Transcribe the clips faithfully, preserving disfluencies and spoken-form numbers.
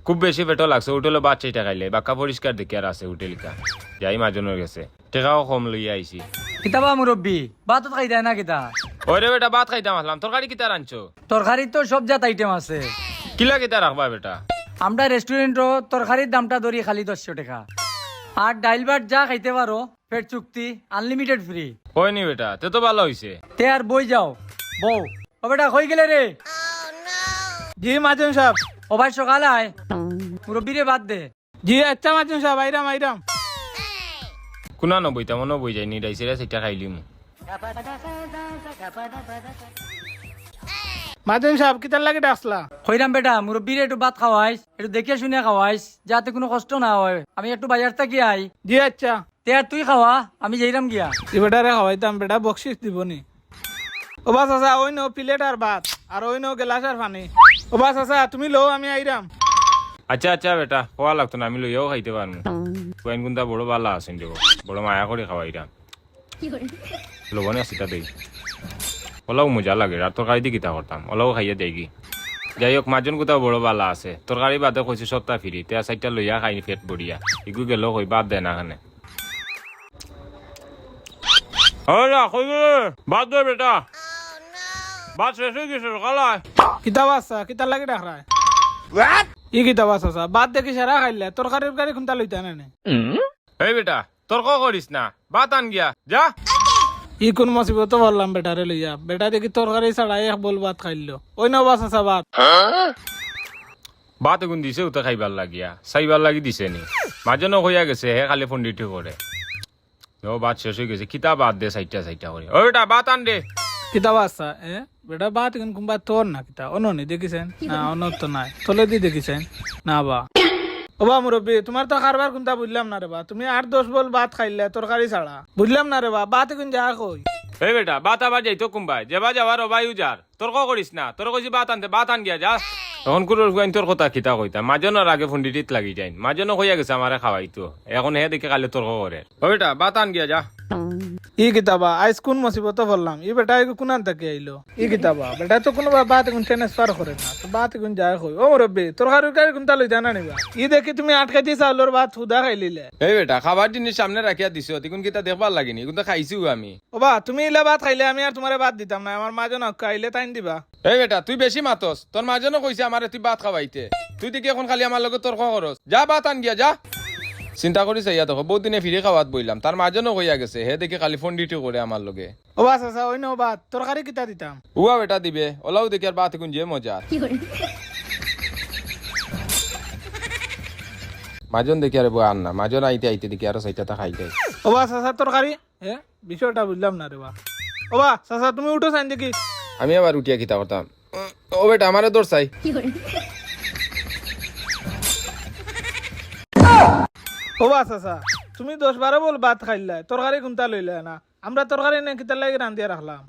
খুব বেশি পেটো লাগছে, হোটেলো ভাত চাইটা খাইলে, বাক্কা পরিষ্কার দেখিয়ার আছে হোটেল ইখান। যাই মাজনর গেছে, টেকাও কম লইয়া আইছি। কিতা বা মুরব্বি, ভাত তো খাইতায় না কিতা? ওরে বেটা, ভাত খাইতাম আসলাম, তরকারি কিতা রানছো? তরকারিত তো সব জাত আইটেম আছে। কিলা কিতা রাখবা বেটা? আমরা রেস্টুরেন্টো তরকারির দামটা ধরি খালি দশশো টেকা, আর ডাইল ভাত যা খাইতে পারো, পেট চুক্তি, আনলিমিটেড ফ্রি। অয় নি বেটা, তে তো ভালা অইছে। তে আর বই যাও, বও। ও বেটা, কই গেলে রে? জি মাজন সাব। ও ভাই, সকাল আয়, মুরব্বিরে ভাত দে। জি আচ্ছা মাজন সাব, আইরাম আইরাম। কুনানো বইতাম, অনো বই যাইনি, ডাইসেরা সেটা খাইলিমু। মাজন সাব, কিতার লাগি ডাকছলা? কইরাম বেটা, মুরব্বিরে একটু ভাত খাওয়াইস, একটু দেখিয়া শুনিয়া খাওয়াইস, যাতে কুনু কষ্ট না অয়। আমি একটু বাজার থাকি আই। জি আচ্ছা। তে আর তুই খাওয়া, আমি যাইরাম গিয়া। ই বেটারে খাওয়াইতাম, বেটা বকশিস দিবো নি। ও বা চাচা, অইনো প্লেট আর ভাত, আর অইনো গেলাস আর পানি। ও বা চাচা, তুমি লও, আমি আইরাম। আচ্ছা আচ্ছা বেটা, কওয়া লাগতো না, আমি লইয়াও খাইতে পারমু। ফুয়াইন কুন্তা বড় ভালা আছইন দেখো, বড় মায়া করি খাওয়াইরাম। লবণ আছিটা দেই। অলাউ মজা লাগে, আর তরকারি দি কিতা করতাম, অলাউ খাইয়া দেই কি। যাই হোক, মাজন কুন্তা বড় ভালা আছে, তরকারি বাদে কইছে সবটা ফ্রি, তে চাইরটা লইয়া খাই পেট ভরিয়া। ইগু গেল কই, ভাত দেয় না কেনে। আরে, কই গেলে? ভাত দে বেটা। ভাত শেষ অই গেছে, সকাল আয়। কিতা বা চাচা, কিতার লাগি ডাকরায়? ই কিতা বা চাচা, ভাত দেখি সারা খাইলে, তরকারি উরকারি কুন্তা লইতা না নি? এই বেটা, তর্ক করিস না, ভাত আন গিয়া, যা। ই কুন মুসিবতো পড়লাম বেটারে লইয়া? বেটা দেখি তরকারি ছাড়া এক বল ভাত খাইলো। অইনো বা চাচা, ভাত। ভাত এগুন দিছে উতা খাইবার লাগিয়া, চাইবার লাগি দিছে নি? মাজনও কইয়া গেছে, হে খালি পণ্ডিতি করে। ও ভাত শেষ অই গেছে, কিতা ভাত দে চাইরটা চাইরটা করি। ও বেটা, ভাত আন দে। কিতা বা চাচা, এ? বেটা ভাত এগুন কুনবা তোর না কিতা? অনো নি দেখিছইন? না, অনো তো নাই। তলেদি দেখিছইন? না বা। ও বা মুরব্বি, তুমার তো কারবার কুনতা বুঝলাম না রে বা। তুমি আট দশ বল ভাত খাইলে তরকারি ছাড়া। বুঝলাম না রে বা, ভাত এগুন যায় কই? এই বেটা, ভাত আবার যাইতো কুনবায়? যেবা যাওয়ার অবায়উ যার। তর্ক করিস না, তোরে কইছি ভাত আনতে, ভাত আন গিয়া যা। অখন কুরুর ফুয়াইন তোর কথা কিতা কইতা? মাজনর আগে পণ্ডিতিত লাগি যাইন। মাজনও কইয়া গেছে আমারে খাওয়াইতো। অখন হে দেখি খালি তর্ক করের। ও বেটা, ভাত আন গিয়া যা। ই কিতা বা, আইজ কুন মুসিবতো পড়লাম? ই বেটা এগু কুনান থাকি আইলো? ই কিতা বা, বেটা তো কুনু বা-, ভাত এগুন transfer করে না। তো ভাত এগুন যায় কই? ও মুরব্বি, তরকারি উরকারি কুনতা লইতা না নি বা? ই দেখি তুমি আট কেজি চাউলর ভাত হুদা খাইলিলে। এই বেটা, খাবার জিনিস সামনে রাখিয়া দিছো, ইগুন কিতা দেখবার লাগি নি? ইগুন তো খাইছিউ আমি। ও বা, তুমি ইলা ভাত খাইলে আমি আর তুমারে ভাত দিতাম না। আমার মাজন আউক্কা, আইলে তাইন দিবা। এই বেটা, তুই বেশি মাতস। তোর মাজনও কইছে আমারে তুই ভাত খাওয়াইতে। তুই দেখি অখন খালি আমার লগে তর্ক করস। যা, ভাত আন গিয়া, যা। চিন্তা করি চাইয়া দেখো, বউত দিনে ফিরি খাওয়াত বইলাম। তার মাজনও কইয়া গেছে, হে দেখি খালি পণ্ডিতি করে আমার লগে। ও বা চাচা, অইনো ভাত, তরকারি কিতা দিতাম? উবা বেটা দিবে, অলাউ দেখি আর ভাত এগুন যে মজা। মাজন দেখি আরে বউ আর না, মাজন আইতে আইতে দেখি আরো চাইরটা তা খাই যায়। ও বা চাচা, তরকারি? এ, বিষয়টা বুঝলাম না রে বা। ও বা, চাচা, তুমি উঠো চাইন দেখি। আমি আবার উঠিয়া কিতা করতাম? ও বেটা, আমারে ধর চাই। ও বা, চাচা, তুমি দশ বারো বল ভাত খাইলায়, তরকারি কুনতা লইলায় না? আমরা তরকারি নে কিতার লাগি রান্ধিয়া রাখলাম?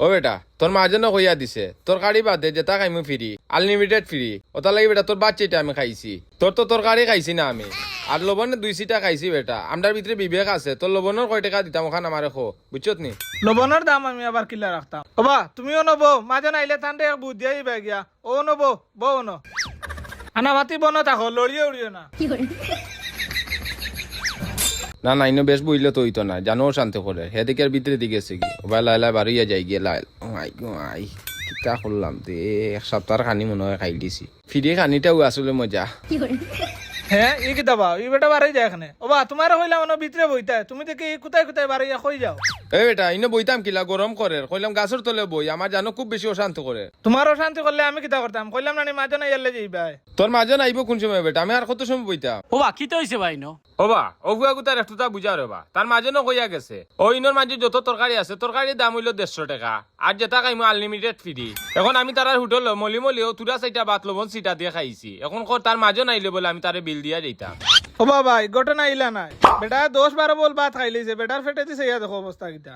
ও বেটা, তোর মাজনও কইয়া দিছে, তরকারি বাদে যেতা খাইমু ফ্রি, unlimited ফ্রি। অতার লাগি বেটা তোর ভাত চাইরটা আমি খাইছি, তোর তো তরকারি খাইছি না আমি। আর লবণে দুই ছিটা খাইছি বেটা। আমরার ভিতরে বিবেক আছে, তোর লবণর কয় টেকা দিতাম অখান আমারে ক, বুঝছত নি? লবণর দাম আমি আবার কিলা রাখতাম? ও বা, তুমি অনো বও, মাজন আইলে তানরে এক বুঝ দিয়া দিবায় গিয়া। অনো বও, বও অনো। আনা ভাতি বনো থাকো, লড়িও উড়িও না। না, না, ইনো বেশ বইলে তো অইতো না, জানো অশান্তি করে। হে দেখি আর ভিতরে দি গেছে গি। ও ভাই, লাই লাই বারইয়া যাই গিয়া, লাই। ও মাই গো মাই, কিতা করলাম তে? এক সপ্তাহর খানি মনে অয় খাইলিছি। ফিরি খানিটাও আসলে মজা। হে, ই কিতা বা? ই বেটা বারই যায় কেনে? ও বা, তুমারে কইলাম অনো ভিতরে বইতায়, তুমি দেখি কুথায় কুথায় বারইয়া কই যাও? এ বেটা, ইনো বইতাম কিলা, গরম করের। কইলাম গাছর তলে বই, আমার জানো খুব বেশি অশান্তি করে। তুমার অশান্তি করলে আমি কিতা করতাম? কইলাম না নি মাজন আইলে যাইবায়। তোর মাজন আইবো কুন সময় বেটা? আমি আর কত সময় বইতাম? ও বা, কিতা অইছে বা ইনো? ও বা, অউ ফুয়াগুতার একটুতা বুঝা রে বা। তার মাজনও কইয়া গেছে, অউ ইনোর মাঝে যত তরকারি আছে, তরকারির দাম অইলো দেড়শো টেকা। আর যেতা খাইমু unlimited ফ্রি। অখন আমি তারার হোটেলো মলি মলি অউ থুড়া চাইরটা ভাত লবণ ছিটা দিয়া খাইছি। অখন কর তার মাজন আইলে বলে আমি তারে বিল দিয়া যাইতাম। ও বা ভাই, ঘটনা ইলা নায়। বেটা দশ বারো বল ভাত খাইলিছে, বেটার পেটেদি চাইয়া দেখো অবস্থা কিতা।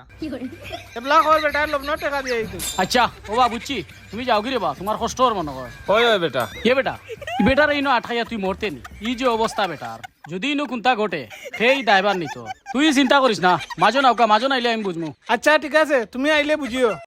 এবলা কর বেটার লবণর টেকা দিয়া আইতো। আচ্ছা, ও বা বুঝছি, তুমি যাওগি রে বা, তুমার কষ্ট অর মনো অয়। অয়, অয় বেটা। এ বেটা, ই বেটারে ইনো আটকাইয়া তুই মরতে নি। ই যে অবস্থা বেটার, যুদি ইনো কুন্তা ঘটে, হে ই দায়ভার নিতো। তুই চিন্তা করিস না, মাজন আউক্কা, মাজন আইলে আমি বুঝমু। আচ্ছা, ঠিক আছে, তুমি আইলে বুঝিও।